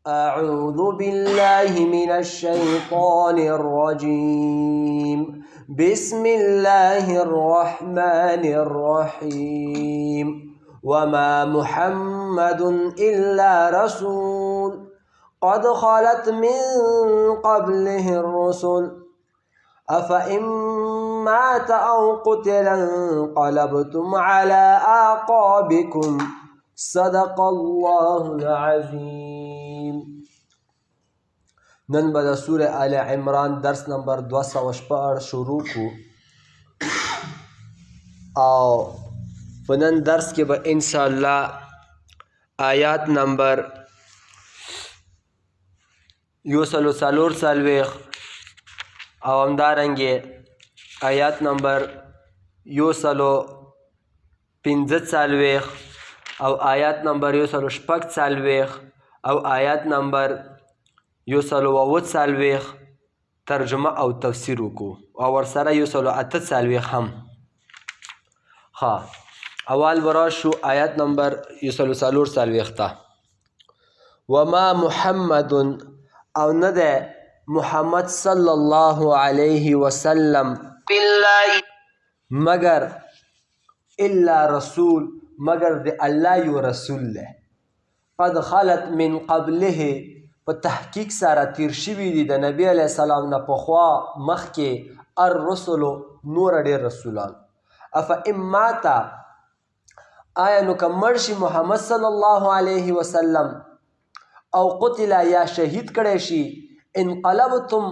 أعوذ بالله من الشيطان الرجيم. بسم الله الرحمن الرحيم. وما محمد إلا رسول قد خلت من قبله الرسل أفإن مات أو قتل انقلبتم على أعقابكم. صدق الله العظیم. نن به د سوره آل عمران درس نمبر 216 شروع کو، او په نن درس کې به ان شاء الله آیات نمبر 144 او همدارنګه آیات نمبر 145 او آیات نمبر 146 او آیات نمبر 147 ترجمه او تفسیر وکړو، او ورسره 148 هم. ها، اول به راشو آیات نمبر 144 ته. وما محمد، او نه دی محمد صلی الله علیه وسلم بالله مگر الا رسول، مگر د الله یو رسول دی. قد خلت من قبله، په تحقیق سره تیر شوي دي د نبی علیه السلام نه پخوا مخکې الرسل، نور ډېر رسولان. افان مات، آیا نو که مړ شي محمد صلی الله علیه وسلم او قتل یا شهید کړی شي، انقلبتم،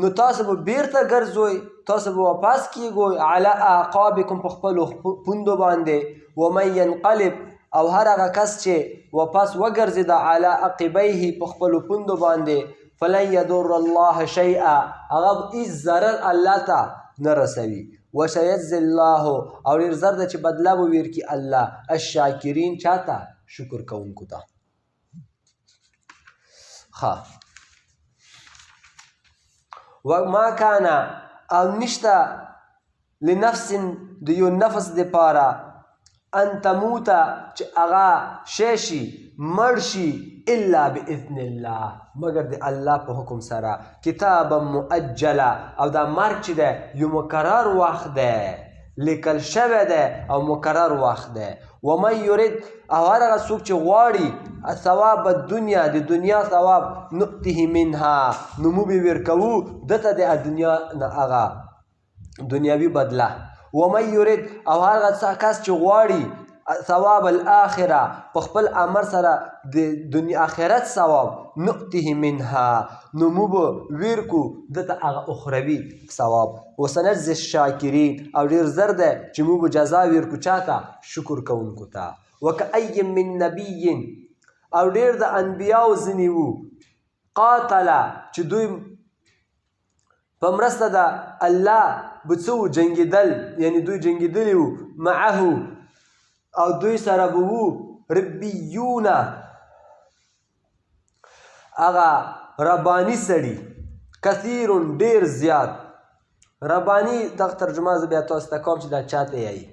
نو تاسو به بیرته ګرځوئ، تاسو به واپس کیږئ علی اعقابکم، په خپلو پوندو باندې. ومن ینقلب، او هر هغه کس چې واپس وګرځېده علی عقبیه، په خپلو پوندو باندې، فلن یضر الله شیئا، هغه به هیڅ ضرر الله ته نه رسوي. وسیجزي الله، او ډېر زر ده چې بدله به ورکړي الله الشاکرین، چاته؟ شکر کوونکو ته. ښه، وما کان، او نشته لنفس، د یو نفس دپاره، ان تموت، چې هغه شی شي، مړ شي، الا باذن الله، مګر د الله په حکم سره. کتابا مؤجلا، او دا مرګ چې دی یو مقرر وخت دی، لیکل شوی دی او مقرر وخت دی. ومن یرید، او هر هغه څوک چې غواړي ثواب الدنیا، د دنیا ثواب، نؤته منها، نو موږ به ورکوو ده ته د دنیا نه هغه دنیوي بدله. ومن یرید، او هر هغه کس چې غواړي ثواب الاخره، په خپل امر سره د دنیا آخرت ثواب، نؤته منها، نو موږ به ورکو ده ته هغه اخروي ثواب. وسنجزي الشاکرین، او ډېر زر دی چې موږ به جزا ورکو چاته؟ شکر کوونکو ته. وکأی من نبی، او ډېر د انبیاو ځینې وو، قاتله، چې دوی په مرسته د الله به څه وو؟ جنګېدل، یعنې دوی جنګېدلي وو، معه، او دوی سره به وو ربیونه، هغه رباني سړي، کثیر، ډېر زیات. رباني دغه ترجمه زه بیا تاسو ته کوم چې دا چاته یایي.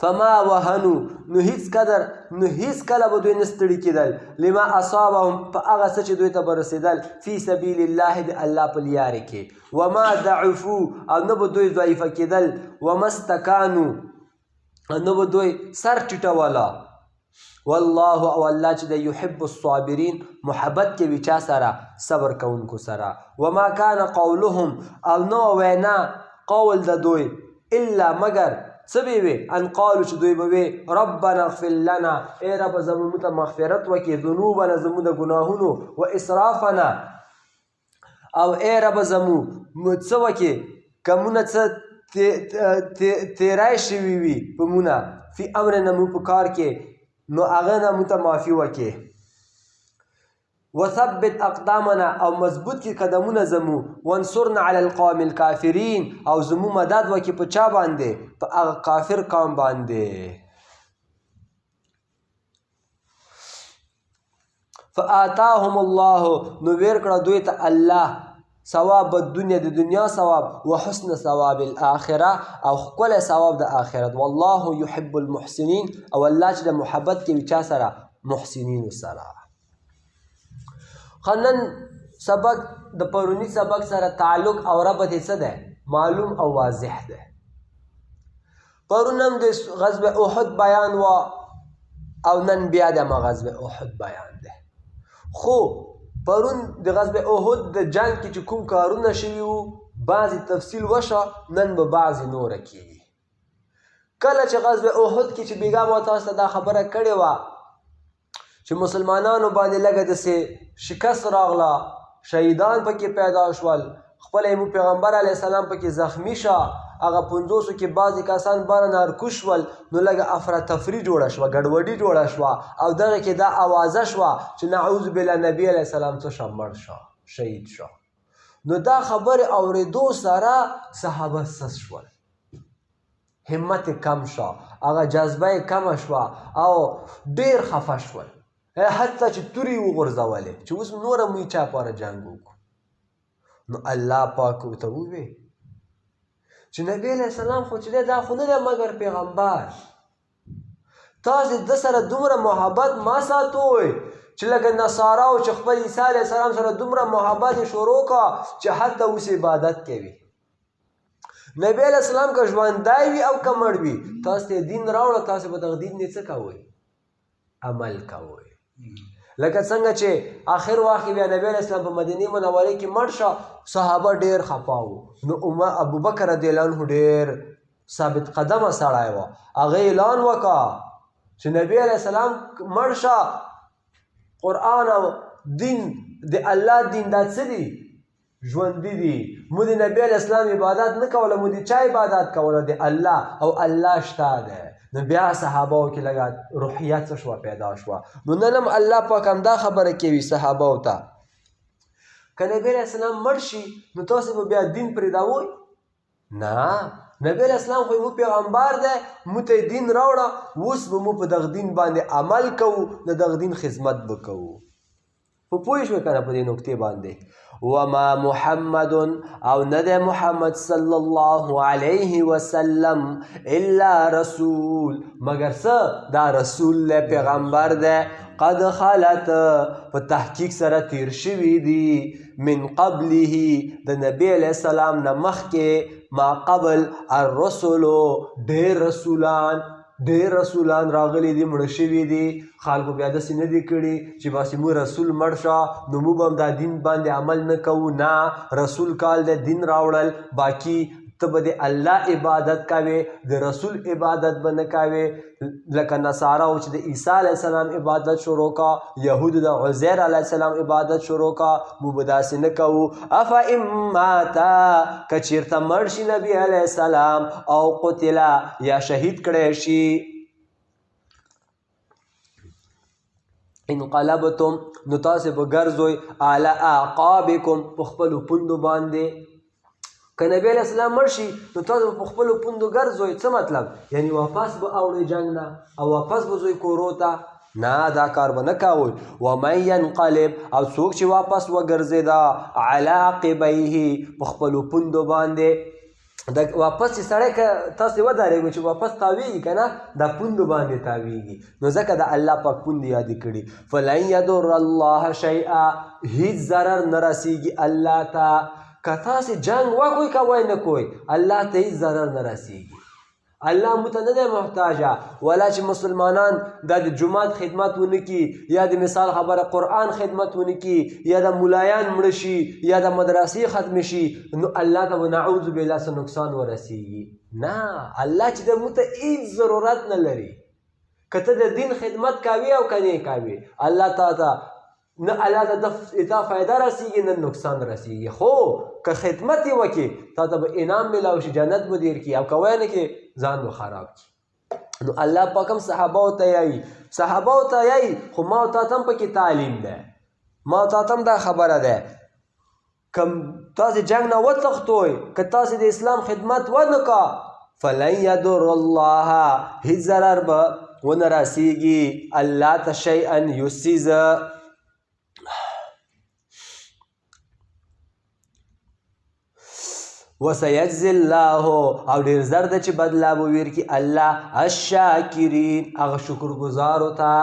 فما وهنو، نو هیڅ قدر، نو هیڅ کله به دوی نه ستړي کېدل، لما اصابهم، په هغه څه چې دوی ته به رسېدل، فی سبیل الله، د الله په لیارې کې. وما ضعفو، او نه به دوی ضعیفه کېدل، وما استکانو، او نه به دوی سر ټیټوله. والله، او الله چې دی، یحب الصابرین، محبت کوي چا سره؟ صبر کوونکو سره. وما کان قولهم، او نو وینا قول د دوی، الا، مګر څه به وي، ان قالو، چې دوی به وي، ربنا اغفر لنا، ای رب زموږ ته مغفرت وکړي، ذنوبنا، زموږ د ګناهونو، و اسرافنا، او ای رب زموږ څه وکړي که مونږ څه تیرای شوي وي په مونږ، فی امرنا، مونږ په کار کې، نو هغه نه مونږ ته معافي وکړي. وثبت اقدامنا، او مضبوط کی قدمونه زمو، وانصرنا علی القوم الكافرین، او زمو مدد وکي په چا باندې؟ په هغه کافر قوم باندې. فآتاهم الله، نو ورکړه دوی ته الله ثواب الدنیا، د دنیا ثواب، وحسن ثواب الاخره، او ښکلی ثواب د آخرت. والله يحب المحسنین، او الله چې د محبت کوي چا سره؟ محسنینو سره. خو نن سبق د پروني سبق سره تعلق او ربط یې څه دی؟ معلوم او واضح دی. پرون هم د غزوه احد بیان و او نن بیا د غزوه احد بیان دی. خو پرون د غزوه احد د جنگ کې چې کوم کارونه شوي وو بعضې تفصیل وشه، نن به بعضې نوره کېږي. کله چې غزوه احد کې چې بیګا ما تاسو ته دا خبره کړې وه چې مسلمانانو باندې لږه داسې شکست راغله، شهیدان پکې پیدا شول، خپل مو پیغمبر علیه السلام پکې زخمی شه، هغه پنځوسو کې بعضې کسان باره نارکوز شول، نو لږه افراتفري جوړه شوه، ګډوډي جوړه شوه او دغه کې دا اوازه شوه چې نعوذ بالله نبی علیه السلام څه شه، مړ شه، شهید شه. نو دا خبرې اورېدو سره صحابه سس شول، همت یې کم شو، هغه جذبه یې کمه شوه او ډېر خفه شول، حتی چې تورې یې وغورځولې چې اوس نوره موږ چا پاره جنګ وکړو. نو الله پاک ورته وویل چې نبی علیه السلام خو چې دی دا خو نه دی مګر پیغمبر، تاسې ده سره دومره محبت ما ساتوئ چې لکه نصاراو چې خپل عیسی علیه السلام سره دومره محبت یې شروع کړه چې حتی اوس عبادت کوي. نبی علیه السلام که ژوندی وي او که مړ وي، تاسو ته دین راوړه، تاسو به دغه دین نه څه کوئ؟ عمل کوئ. لکه څنګه چې آخر وخت بیا نبی علیه السلام په مدینه منورې کې مړ شو، صحابه ډېر خفه وو. نو ابوبکر رضی الله عنه ډېر ثابت قدمه سړی و، هغه اعلان وکړه چې نبی علیه السلام مړ شه، قرآن او دین د الله دین دا څه دي؟ ژوندي دي. مو د نبی علیه السلام عبادت نه کوله، مو د چا عبادت کوله؟ د الله، او الله شته دی. نو بیا صحابو کې لږه روحیه څه شوه، پیدا شوه. نو نن هم الله پاک همدا خبره کوي صحابو ته، که نبی علیه السلام مړ شي نو تاسو به بیا دین پرېږدوئ؟ نه، نبی علیه السلام خو مو پیغمبر دی، مو ته دین راوړه، اوس به مو په دغه دین باندې عمل کوو، د دغه دین خدمت به کوو. په پوه شوې که نه په دې نکتې باندې؟ وما محمد او نه دی محمد صلی الله علیه وسلم الا رسول، مګر څه؟ دا رسول دی، پیغمبر دی. قد خلت، په تحقیق سره تیر شوي دي، من قبله، د نبی علیه السلام نه مخکې، ما قبل الرسل، ډېر رسولان، ډېر رسولان راغلي دي، مړه شوي دي. خلکو بیا داسې نه دي کړي چې بس مو رسول مړ شه نو موږ به هم دا دین باندې عمل نه کوو. نه، رسول کال دی دین راوړل، باقي ته به د الله عبادت کوې، د رسول عبادت به نه کوې. لکه نصاراو چې د عیسی علیه السلام عبادت شروع کا، یهودو د عزیر علیه السلام عبادت شروع کا، موږ به داسې نه کوو. افا ان ماتا، که چېرته مړ شي نبی علیه السلام، او قتله، یا شهید کړی شي، انقلبتم، نو تاسې به ګرځوئ علی اعقابکم، په خپلو پوندو باندې. که نبی علیه السلام مړ شي نو تاسو به په خپلو پوندو ګرځوئ. څه مطلب؟ یعنی واپس به اوړئ جنګ نه او واپس به ځئ کورو ته. نه، دا کار به نه کوئ. ومن ینقلب، او څوک چې واپس وګرځېده علی عقبیه، په خپلو پوندو باندې، د واپس چې سړی که تاسې ودرېږئ چې واپس تاویږي که نه، دا پوندو باندې تاویږي. نو ځکه د الله پاک پوندې یادې کړي. فلن یضر الله شیئا، هیڅ ضرر نه رسیږي الله ته. که تاسې جنګ وکوئ که وای نه کوئ، الله ته هیڅ ضرر نه رسیږي. الله مو ته نه دی محتاجه، ولا چې مسلمانان دا د جومات خدمت ونه کړي، یا د مثال خبره قرآن خدمت ونه کړي، یا د ملایان مړه شي، یا د مدرسې ختمې شي، نو الله ته به نعوذ بالله څه نقصان ورسیږي. نه، الله چې د مو ته هیڅ ضرورت نه لري. که ته د دین خدمت کوي او که نه کوي، الله تا ته نه، الله ته تا فایده رسیږي نه نقصان رسیږي. خو که خدمت یې وکړي تا ته به انعام میلاو شي، جنت به دیر کړي، او که ویې نه کړي ځان به خراب کړي. نو الله پاک هم صحابو ته یایي، صحابو ته یایي، خو ما او تا ته هم پکې تعلیم دی، ما او تا ته هم دا خبره ده، کم تاسې جنګ نه وتښتوئ، که تاسې د اسلام خدمت ونه کا، فلن یضر الله، هیڅ ضرر به ونه رسیږي الله ته شیئا، یو څیز. وسيجزي الله، او ډیر زر ده چې بدلا به ورکړي الله الشاکرین، هغه شکرګزارو ته.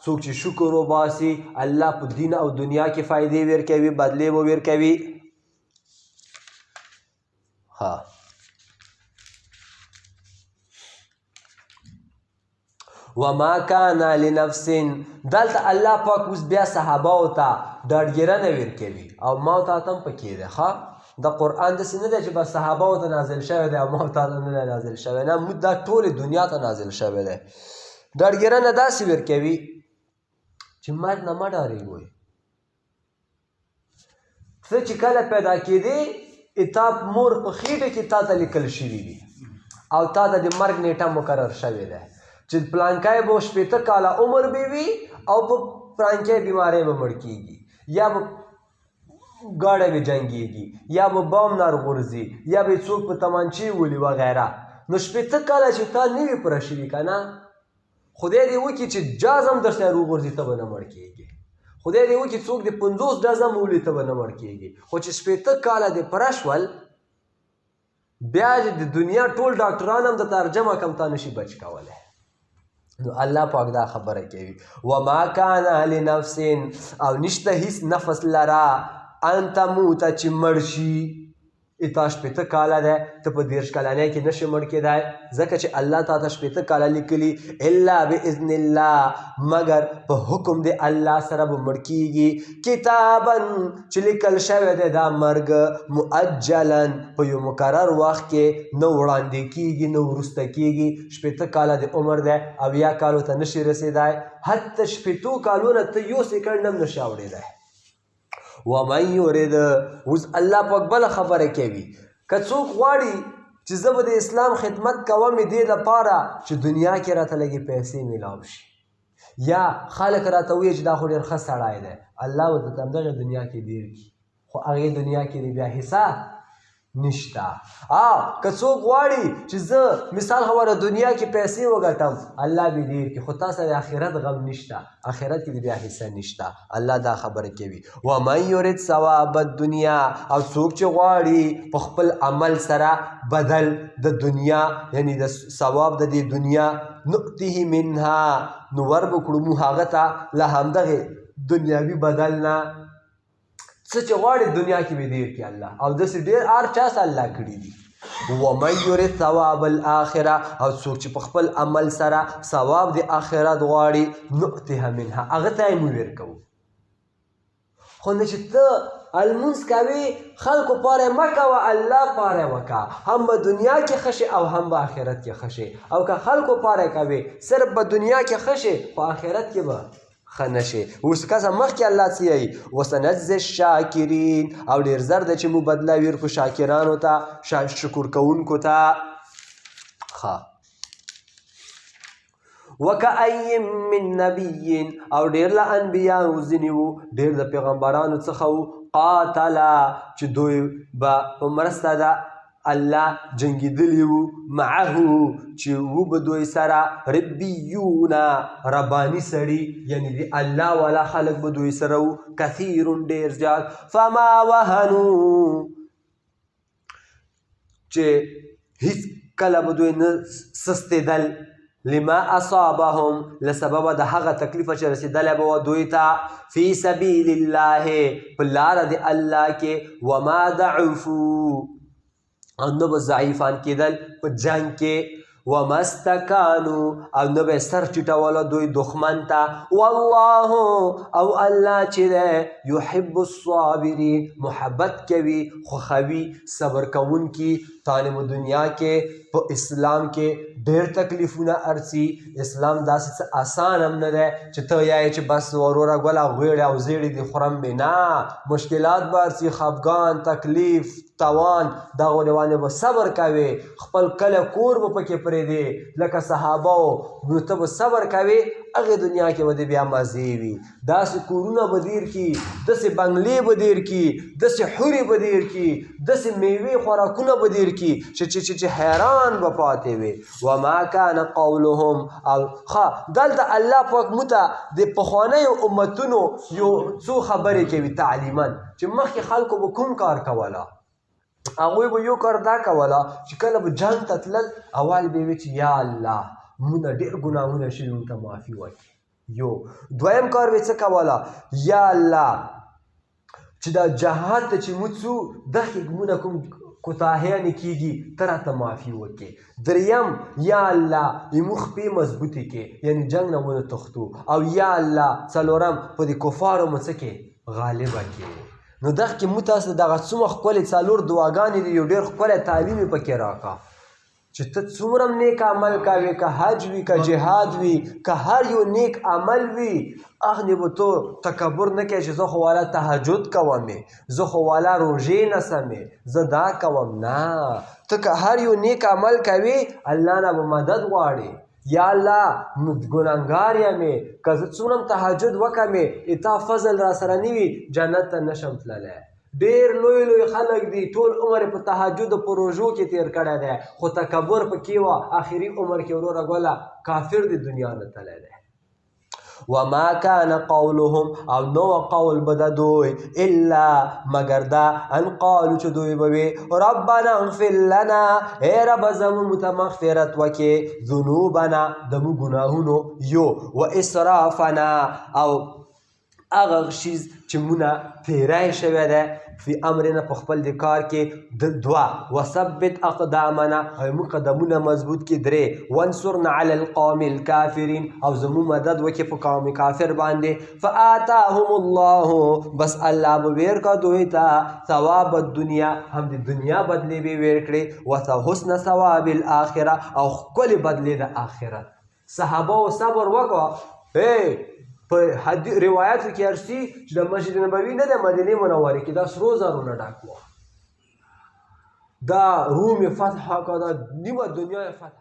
څوک چې شکر وباسي الله په دین او دنیا کې فایدې ورکوي، بدلې به ورکوي. ها وما کان لنفس، دلته الله پاک اوس بیا صحابه او ته ډاډګیرنه ورکوي او ما او تا ته هم پکې ده. ښه د قرآن داسې نه دی چې بس صحابه او ته نازل شوی دی او ما او تا ته نه دی نازل شوی، نه، موږ دا ټولې دنیا ته نازل شوی دی. ډاډګیرنه داسې ورکوي چې مرګ نه مه ډارېږئ. ته چې کله پیدا کېدې تا مور په خېټه کې تا ته لیکل شوي دي او تا ته د مرګ نیټه مقرر شوې ده چې پلانکی به 60 کاله عمر به وي او په پلانکی بیمارۍ به مړ کېږي، یا به ګاډی به جنګېږي، یا به بام نار غورځي، یا به څوک په تمانچې ولي وغیره. نو 60 کاله چې تا نه وي پوره شوي که نه، خدای دې وکړي چې جاز هم درسره وغورځي ته به نه مړ کېږي، خدای دې وکړي څوک دې 50 ډز هم ولي ته به نه مړ کېږي. خو چې 60 کاله دې پوره شول بیا د دنیا ټول ډاکټران هم د ترجمه کم تا نشي بچ کولی. نو الله پاک دا خبره کوي وما کان لنفس، او نشته هیڅ نفس لره ان تموت چې مړ شي. تا 60 کاله ده، ته په 30 کلنۍ کې نشې مړ کېدای، ځکه چې الله تا ته 60 کاله لیکلي الا باذن الله، مګر په حکم د الله سره به مړ کېږي. کتابا چې لیکل شوی دی دا مرګ مؤجلا په یو مقرر وخت کې، نه وړاندې کېږي نه وروسته کېږي. 60 کاله د عمر دی او یا کالو ته نشي رسېدای، حتی 60 کالو نه ته یو سیکنډ هم نشي اوړېدای. ومن یرد، اوس الله پاک بله خبره کوي، که څوک غواړي چې زه به د اسلام خدمت کوم دې لپاره چې دنیا کې راته لږې پیسې میلاو شي، یا خلک راته وایي چې دا خو ډېر ښه سړی دی، الله ورته ته همدغې دنیا کې ډېر کړي، خو هغې دنیا کې دې بیا حصه نشته. که څوک غواړي چې زه مثال خبره دنیا کې پیسې وګټم، الله به ډېر کړي، خو تا سره د آخرت غم نشته، آخرت کې بیا حصه نشته. الله دا خبره کوي ومن یرد ثواب الدنیا، او څوک چې غواړي په خپل عمل سره بدل د دنیا، یعنی د ثواب د دې دنیا، نؤتیه منها، نو ور به کړو موږ هغه ته له همدغې دنیاوي بدل نه څه چې غواړي دنیا کې به ډېر کړي الله، او داسې ډېر هر چا څه الله کړي دي. ومن یرد ثواب الاخره، او څوک چې په خپل عمل سره ثواب د آخرت غواړي، نؤتیها منها، هغه ته یې موږ ورکوو. خو نه چې ته لمونځ کوې خلکو پاره مه کوه، الله پاره وکړه، هم به دنیا کې ښه شې او هم به آخرت کې ښه شې. او که خلکو پاره کوې صرف به دنیا کې ښه شې، خو آخرت کې به ښه نه شې. اوس کسه مخکې الله څه وایي وسنجزي الشاکرین، او ډېر زر دی چې موږ بدله ورکړو شاکرانو ته، شکر کوونکو ته. ښه وکأی من نبی، او ډېر له انبیاو ځینې وو، ډېر د پیغمبرانو څخه وو، قاتلا چې دوی به په مرسته ده الله جنګېدلي وو، معه چې وو به دوی سره ربیون رباني سړي، یعنی د الله والا خلک به دوی سره وو، کثیر ډېر زیات. فما وهنو چې هیڅ کله به دوی نه سستېدل، لما اصابهم له سببه د هغه تکلیفه چې رسېدلی به وه دوی ته، فی سبیل الله په لاره د الله کې، وما ضعفو او نه به ضعیفان کېدل په جنګ کې، وما استکانو او نه به سر ټیټوله دوی دښمن ته، والله او الله چې دی یحب الصابرین محبت کوي، خوښوي صبر کوونکي. طالب دنیا کې په اسلام کې ډېر تکلیفونه ارڅي، اسلام داسې څه اسان هم نه دی چې ته یایې چې بس وروره ګله غویړې او زیړې دي خورم به، نه، مشکلات به ارڅي، خفګان، تکلیف، توان، دغو باندې به صبر کوې، خپل کلی کور به پکې پرېږدې لکه صحابه وو، نو ته به صبر کوې، هغې دنیا کې به دې بیا مزې وي. داسې کورونه به دیر کړي، داسې بنګلې به دیر کړي، داسې حورې به دیر کړي، داسې میوې خوراکونه به دیر کړي چې چې چې چې حیران به پاتې وي. وما کان قولهم، او ښه دلته الله پاک موږ ته د پخوانیو امتونو یو څو خبرې کوي تعلیما، چې مخکې خلکو به کوم کار کوله. هغوی به یو کار دا کوله چې کله به جنګ ته تلل اول به یې وي چې یا الله مونږ ډېر ګناهونه شوي، مونږ ته معافي وکړي. یو دویم کار به څه کوله؟ یا الله چې دا جهاد ته چې موږ ځو دغې مونږ کوم کوتاهیانې کېږي ته راته معافي وکړې. دریم، یا الله زموږ خپې مضبوطې کړې، یعنې جنګ نه ونه تښتو. او یا الله څلورم، په دې کفارو مو څه کړې؟ غالبه کړې. نو دغه کې موږ تاسو دغه څومره ښکلې څلور دعاګانې دي، یو ډېر ښکلی تعلیم یې پکې راکړه چې ته څومره نیک عمل کوې، که حج وي، که جهاد وي، که هر یو نیک عمل وي، هغه به ته تکبر نه کوې چې زه خو والا تهجد کوم، زه خو والا روژې نسم، زه دا کوم. نه، ته که هر یو نیک عمل کوې الله نه به مدد غواړې. یا الله ګناهګار یم، که زه څومره تهجد وکړم تا فضل را سره نه وي جنت ته نشم تللی. ډیر لوی لوی خلک دي ټول عمر په تهجد او په روژو کې تیر کړی دی، خو تکبر پکې وه، آخري عمر کې وروره ګله کافر د دنیا نه تللی دی. وما كان قولهم او نو قول به د دوی الا مګر دا ان قالو چې دوی به وي ربنا اغفر لنا، ای رب زموږ ته مغفرت وکړې، ذنوبنا د موږ ګناهونو یو، و اسرافنا او هغه شیز چې مونږ تیری شوی دی فی امرنا په خپل د کار کې، دوه وثبت اقدامنا او موږ قدمونه مضبوط کې، درې وانصرنا علی القوم الکافرین او زموږ مدد وکړي په قوم کافر باندې. فآتاهم الله، بس الله به ورکړه دوی ته ثواب الدنیا، هم د دنیا بدلې به ورکړي، وحسن ثواب الاخره او ښکلې بدلې د آخرت. صحابه صبر وکړه. په روایتو کې ارسي چې د مسجد نبوي نه د مدینې منورې کې دا سرو زرو نه ډک وه، دا روم یې فتح کړه، دا نیمه دنیا یې فتح.